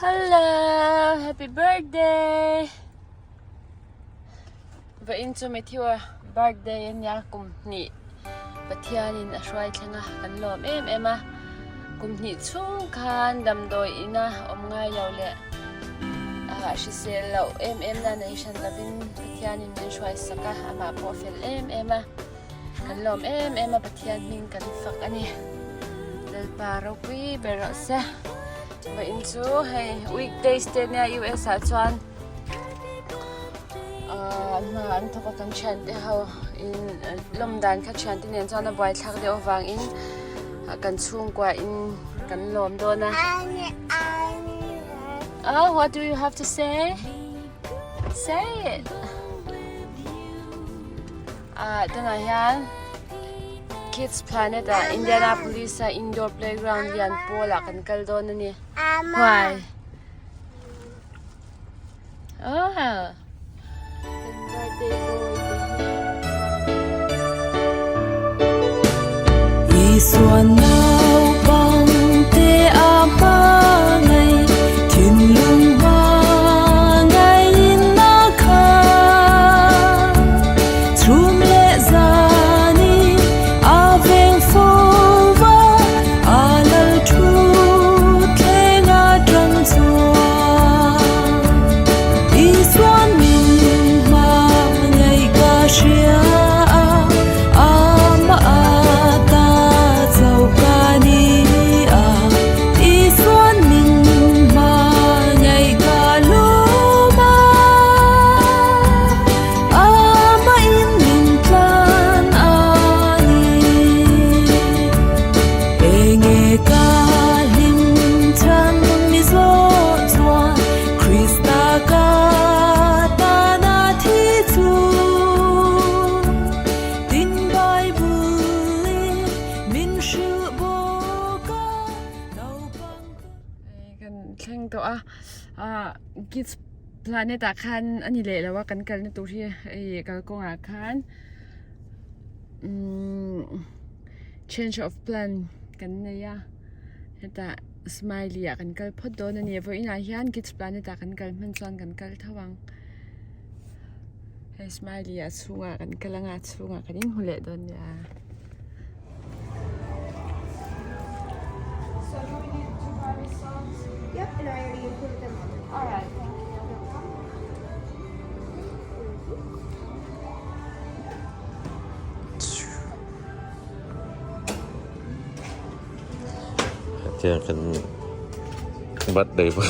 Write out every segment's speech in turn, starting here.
Hello, happy birthday. Vawiin chu Matthew a birthday a nia kum hnih Pathianin a hruai thleng a kan lawm em em a kum hnih chhung khan damdawi ina awm ngai lo leh ah hrisel loh em em na nei hran lovin Pathianin min hruai sak a amah pawh a fel em em a. Kan lawm em em a Pathian hming kan fak a ni. Lalpa ropui ber rawh se. Vawiin chu hei weekdays te nia US ah chuan ah hna an thawk a kan thian te ho in lawm dan kha thian te nen chuan a buaithlak deuh avangin kan chhungkua in kan lawm dawn a. Oh, what do you have to say? Say it. Ah tunah hian kids planet ah Indianapolis a indoor playground lian pawl ah kan kal dawn a ni why oh kan birthday boy te hi Isuan naupang te a hmangaih thinlung hmangaihin a khat. Chhum leh zani a veng fo va, a lal thu thleng atang chuan Isuan min hmangaih ka hria a, amah ata chauh ka ni a, Isuan min hmangaih ka lawm a. Amahin min tlan a ni. Enge ka hlim chhan mi zawh chuan Krista ka tan a thi chu. Tin Bible in min hrilh bawk a, naupang te. Kan thleng tawh a, ah kids Planet ah khan a ni leh lo a kan kalna tur hi hei kalkawngah khan umm change of plan kan nei a hetah smiley ah kan kal phawt dawn a ni vawiinah hian kids planet ah kan kal hman chuan kan kal tho ang hei smiley ah chhungah kan kal anga a chhungah kan inhmu leh dawn nia. Hetiang kan birthday boy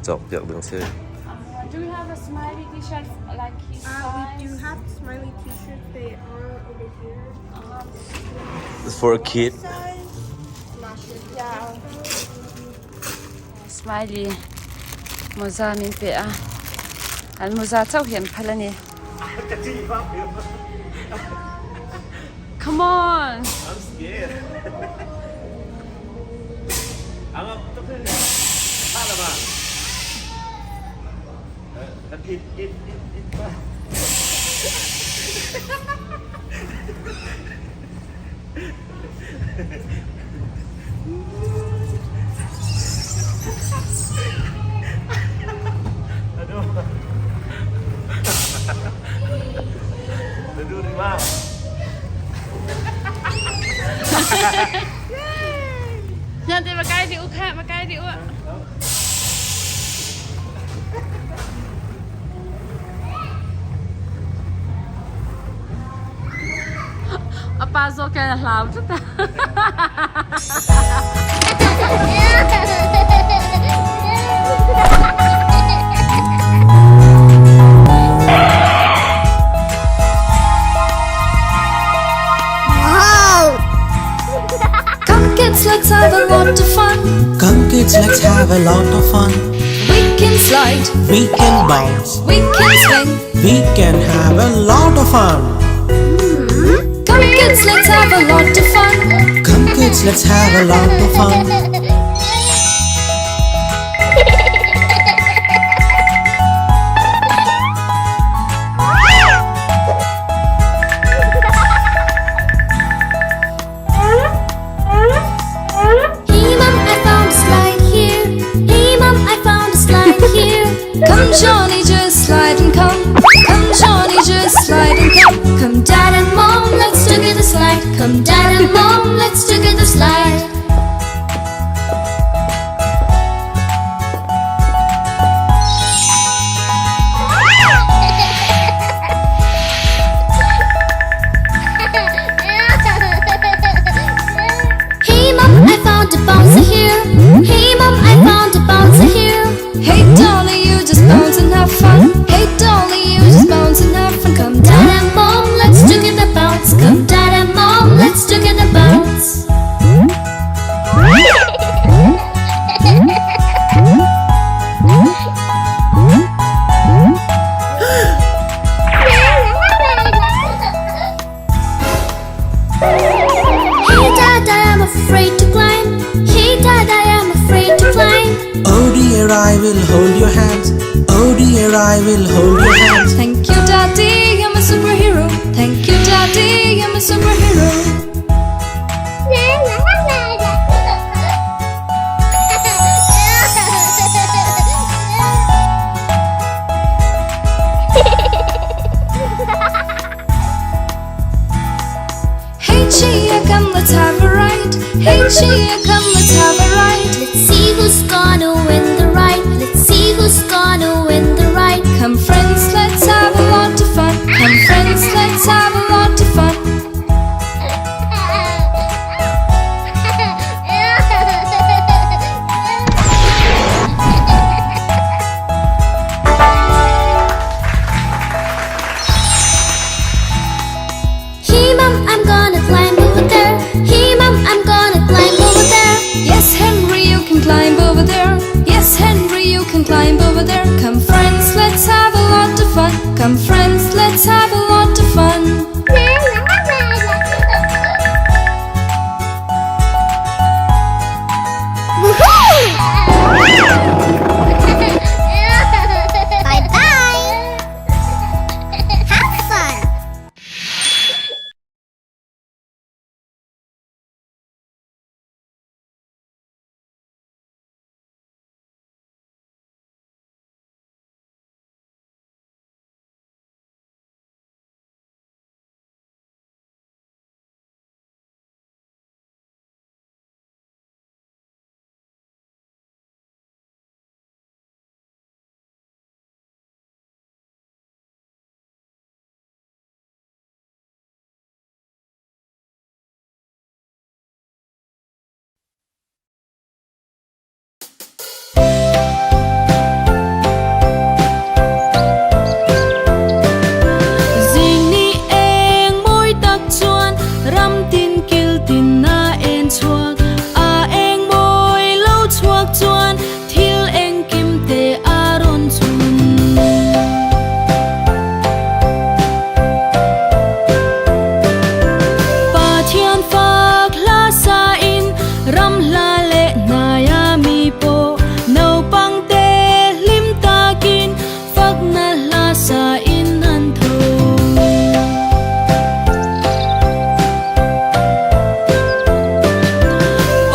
Chawk piak ding si. Do you have a smiley t-shirt like his Uh, we do have smiley t-shirts. They are over here. It's for a kid. Size. Not sure. Yeah. Smiley mawza min pe a. An mawza chauh hi an phal a ni. Come on. I'm scared. Nanti va kai dih u khah, va kai dih u. A pa zawk hian a hlau tlat a. Come kids, let's have a lot of fun. Come kids, let's have a lot of fun. We can slide, We can bounce, we can swing. we can have a lot of fun. Come kids, let's have a lot of fun. Come kids, let's have a lot of fun. Come Johnny, just slide and come. Come Johnny, just slide and come. Come Dad and Mom, let's together slide. Come Dad and Mom, let's together slide. Hey mom, I found a bouncer here. Hey mom, I found a bouncer here. Hey Dolly, you just bounce and have fun. Hey Dolly, you just bounce and have fun. Come dad and mom, let's together bounce. Come dad and mom, let's together bounce. Hey dad, I am afraid to climb. Hey dad, I am afraid to climb. Oh dear, I will hold your hands. Oh dear, I will hold your hands. Thank you, Daddy, I'm a superhero. Thank you, Daddy, I'm a superhero. Hey Chia, come, let's have a ride. Hey Chia, come, let's have a ride. Let's see who's gonna win the ride. Let's see who's gonna win the ride. Come friends, let's have a lot of fun. Come friends, let's have a lot of fun. Hey mom, I'm gonna climb over there. Hey mom, I'm gonna climb over there. Yes, Henry, you can climb over there. Yes, Henry, you can climb over there. Come friends, let's have a lot of fun. Come friends, let's have a lot of fun. Bye bye. Have fun. Zing ni eng mawi tak chuan ram tin kil tin a en chhuak a eng mawi lo chhuak chuan thil engkim te a rawn chhun. Pathian fak hla sa in ram hla leh hnaia mi pawh naupang te hlim takin fakna hla sa in an tho.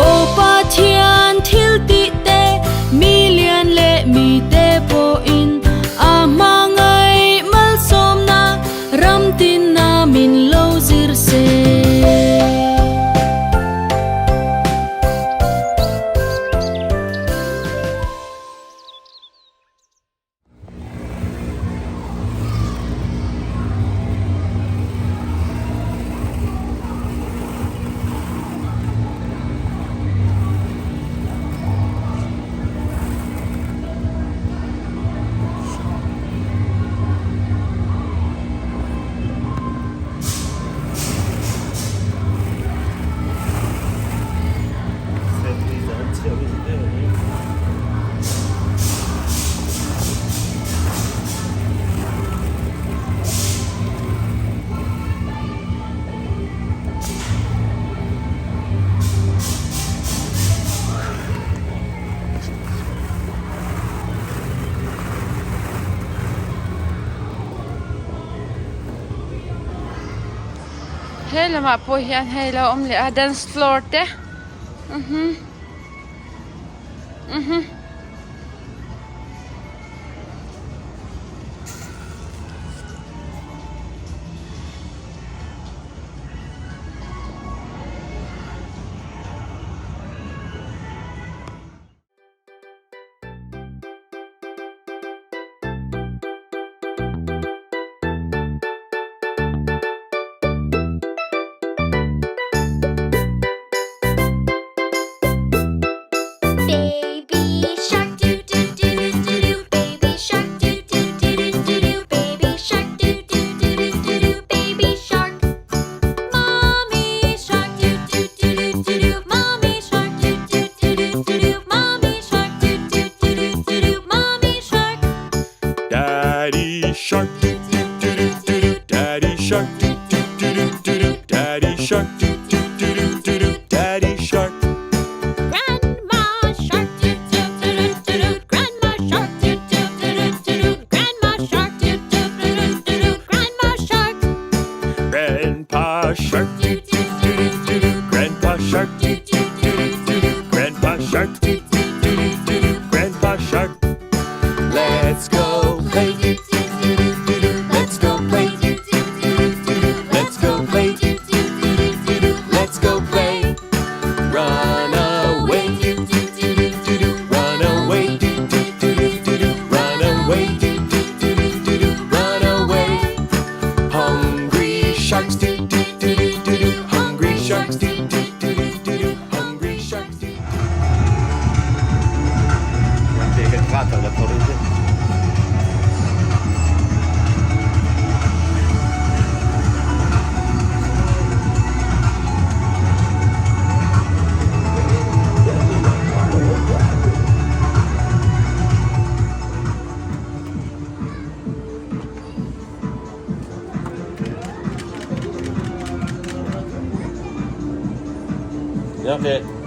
Aw Pathian thil tih te mi lian leh mi te pawhin a hmangaih malsawmna ram tinna min lo zir se. He lamah pawh hian hei lo awm leh a dance floor te uhum uhum. Baby shark do do do do do do. Baby shark do do do do do do. Baby shark do do do do do do. Baby shark. Mommy shark do do do do do do. Mommy shark do do do do do do. Mommy shark do do do do do do. Mommy shark. Daddy shark do do do do do do. Daddy shark do do do do do do. Daddy shark do do do do do do. Daddy shark. Grandma shark do do do do do do. Grandma shark do do do do do do. Grandma shark do do do do do do. Grandma shark. Grandpa shark do do do do do do. Grandpa shark do do do do do do. Grandpa shark do do do do do do. Grandpa shark. Let's go play do do do do do do. Let's go play do do do do do do. Let's go play do do do do do do. Let's go play. Run away do do do do do do. Run away do do do do do do. Run away do do do do do do. Run away. Hungry sharks do do do do do do. Hungry sharks do do do do do do. Hungry sharks do. Okay.